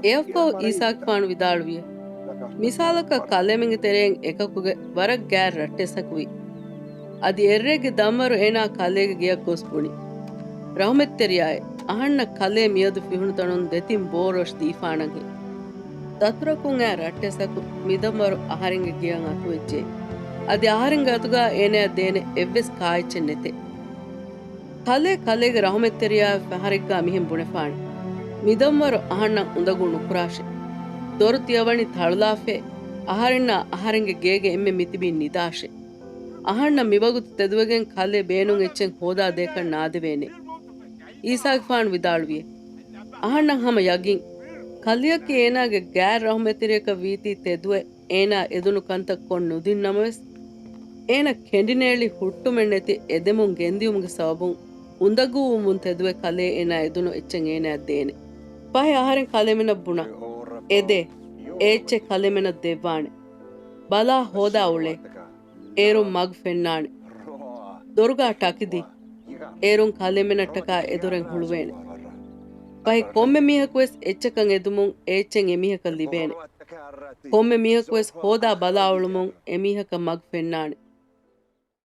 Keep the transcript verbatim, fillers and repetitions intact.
އެއަށްފަހު އީސާގެފާނު ވިދާޅުވިއޭ، މިސާލަކަށް ކަލޭމެންގެ ތެރެއިން އެކަކުގެ ވަރަށް ގާތް ރައްޓެއްސަކު ވި. އަދި އެއްރޭގެ ދަންވަރު އޭނާ ކަލޭގެ ގެޔަށް ގޮސް ބުނި، ރަހުމަތްތެރިޔާއޭ، އަހަންނަށް ކަލޭ މިއަދު ފިހުނު ތަނުން ދެތިން ބޯރު ރަށް ދީފާނަންހެން. ދަތުރަކުން އާ ރައްޓެއްސަކު މިދަންވަރު އަހަރެންގެ ގެޔަށް އަތުވެއްޖެ. އަދި އަހަރެންގެ އަތުގާ އޭނާއަށް ދޭނެ އެއްވެސް ކާއެއްޗެއް ނެތޭ. ކަލޭ ކަލޭގެ ރަހުމަތްތެރިޔާ ފަހަރެއްގާ މިހެން ބުނެފާނެ، މިދަންވަރު އަހަންނަށް އުނދަގޫ ނުކުރާށޭ. ދޮރު ތިޔަވަނީ ތަޅުލާފައޭ، އަހަރެންނާ އަހަރެންގެ ގޭގެ އެންމެ މިތިބީ ނިދާށޭ. އަހަންނަށް މިވަގުތު ތެދުވެގެން ކަލޭ ބޭނުން އެއްޗެއް ހޯދާ ދޭކަށް ނާދެވޭނެ. އީސާގެފާނު ވިދާޅުވިއޭ، އަހަންނަށް ހަމަ ޔަގީން، ކަލެއަކީ އޭނާގެ ގާތް ރަހުމަތްތެރިޔަކަށް ވީތީ ތެދުވެ، އޭނާ އެދުނު ކަންތައް ކޮށް ނުދިންނަމަވެސް، އޭނަ ކެނޑިނޭޅި ހުއްޓުމެއް ނެތި އެދެމުން ގެންދިޔުމުގެ ސަބަބުން އުނދަގޫވުމުން ތެދުވެ ކަލޭ އޭނާ އެދުނު އެއްޗެއް އޭނާއަށް ދޭނެ. ފަހެ އަހަރެން ކަލޭމެނަށް ބުނާ، އެދޭ، އެ އެއްޗެއް ކަލޭމެނަށް ދެއްވާނެ. ބަލާ ހޯދާ އުޅޭ. އޭރުން މަގު ފެންނާނެ. ދޮރުގާ ޓަކިދީ. އޭރުން ކަލޭމެނަށްޓަކާ އެދޮރެއް ހުޅުވޭނެ. ފަހެ ކޮންމެ މީހަކުވެސް އެއްޗަކަށް އެދުމުން އެ އެއްޗެއް އެމީހަކަށް ލިބޭނެ. ކޮންމެ މީހަކުވެސް ހޯދާ ބަލާ އުޅުމުން އެމީހަކަށް މަގު ފެންނާނެ.